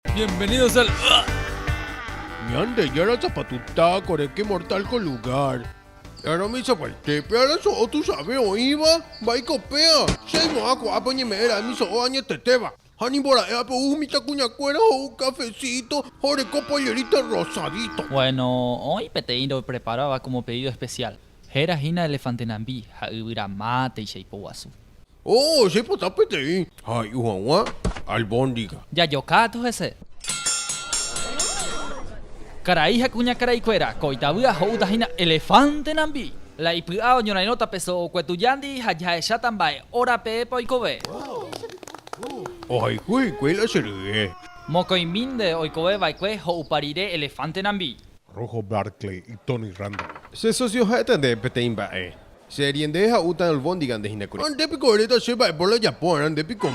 Bienvenidos al... Ñandejára zapatutákore, qué mortal ko lugar. Ára misapaite, pe ára so'o tuichave oĩva, mba'éiko péa? Che aimo'ã ko'ápe oñeme'ẽ ra'e mi so'o añetetéva. Ha nimbora'e ápe ou mitãkuñakuéra ho'u cafecito ha oreko pollerita rosadito. Bueno, oĩ peteĩ ropreparáva como pedido especial. Héra hína elefante nambi ha yvyra máteicha ipoguasu. Oh, che aipota peteĩ hay'u hag̃ua albóndiga. Jajokátu hese. Karai ha kuñakaraikuéra, ko itavýa ho'úta hína elefante nambi. La ipy'a oñorairõta pe so'okue tujándi ha jahecháta mba'e óra peẽpa oikove. Ohayhu hikuái la che rye. Mokõimínte oikove va'ekue ho'upa rire elefante nambi. Rojo Barclay y Tony Randall. Che socio ha'éta ndéve peteĩ mba'e. Che riende ha'úta albóndiga nde hína kuri. Ha nde piko eréta che mba'e por la ajapo va'erã nde piko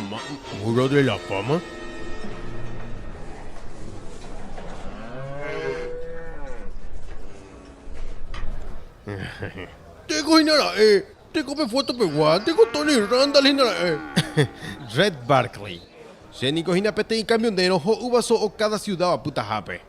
muro de la fama? Teko hína ra'e, teko pe foto pegua, teko Tony Randall hína ra'e. Red Barclay. Che niko hína peteĩ camionero ho'úva so'o káda ciudad apytahápe.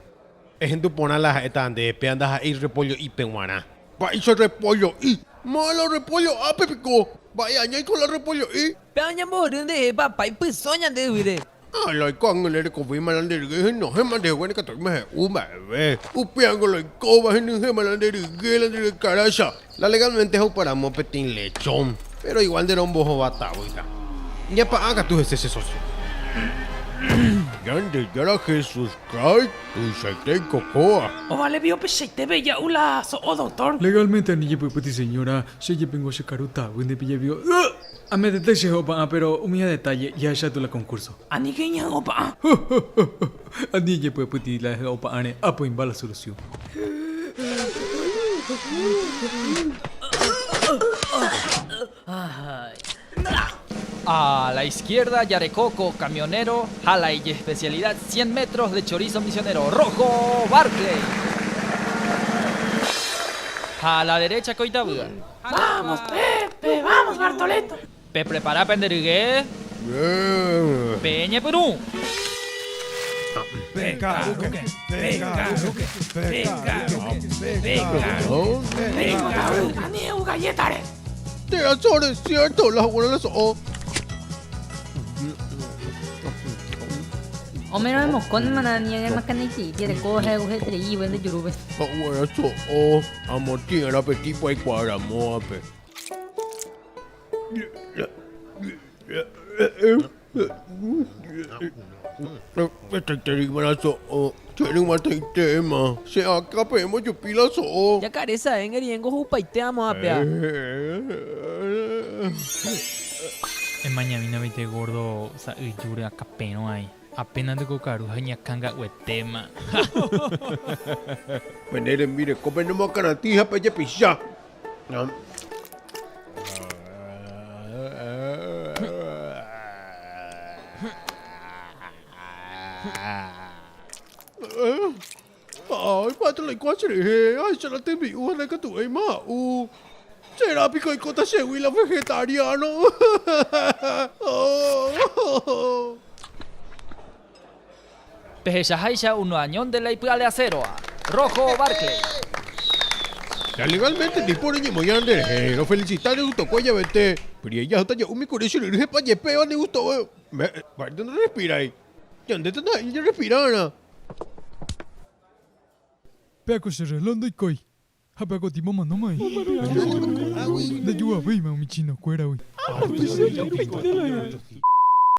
Ehendu porã la ha'éta nde, péa ndaha'éi repollo'ípe g̃uarã. Mba'éicha repollo'i? Máva la repollo ápe piko? Mba'e aña iko la repollo'i? Péa oñembohory nderehe papa ipyso ñande yvýre. Ha la oiko ág̃a nde rekovéima la nde rygue henyhẽma nde hegue ndikatuvéima he'u mba'eve. Upe ág̃a la oikóva henyhẽma la nde rygue la nde rygue karáicha. La legalmente ho'uparamo peteĩ lechón, péro igual nde rombohovatavýta. Ñapa'ã katu hese che socio. Ñandejára Jesús Christ, tuichaite ikokóa. Ovale pio peichaite ja'u la so'o doctor. Legalmente ani jepypyty señora, che jepengo che karu tavy nde pijevio. Ametete che hopa'ã pero umi detalle jahecháta la concurso. Aníke iñaha'õpa'ã. Ani ejepy'apytĩ la ha'opa'ãre apoimba la solución. A la izquierda jareko ko camionero ha la ijespecialidad 100 metros de chorizo misionero Rojo Barclay. Ha a la derecha ko itavýa. Vamos Pepe, vamos Bartoleto. Peprepara pende rygue. Peñepyrũ. Térã sobre cierto la abuela la so'o. Omerõ emokõne mana ni añamakanaitirĩ ereko ohayhueterei nde jurúpe. Abuela so'o amotĩ ára pe tipo aikuaa ramo ápe. Hetaitereíma la so'o, che ryg̃uatãitéma, che akã peẽma ojupi la so'o. Jakare saéngue riéngo ho'upaite amo ápea. Emañamína peite gordo sa'yjúre akãperõ ai. Apénante ko karu ha iñakãnga'uetéma. Pene rembireko penemoakãratĩ ha pejepicha. Ay, mba'éta la oikuaa cherehe, ahecha la tembi'u ha ndaikatuvéima ha'u. Sera piko oikóta chegui la vegetariano? Pehechaháicha uno añónte la ipy'a de acero-a. Rojo Barclay. Ya legalmente tipo reñemoĩ nde rehe, rofelicita nde gustokue javete. Pero ella hasta ja'úmi kuri che ryry hepa jepéva nde gustove. Mba'éicha ndorespirai. Ñandéta ndaha'éi jarrespirárã. Péa ko che reloj ndoikói ha péa ko tipo omanóma oĩ. Ndajuavéima umi chinokuéragui.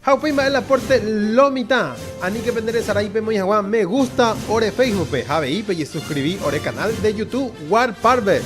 Ha upéi mba'e la aporte lo mitã. Aníke pende resarái pemoĩ hag̃ua me gusta ore Facebook-pe ha avei pejesuscribi ore canal de YouTube War Parve.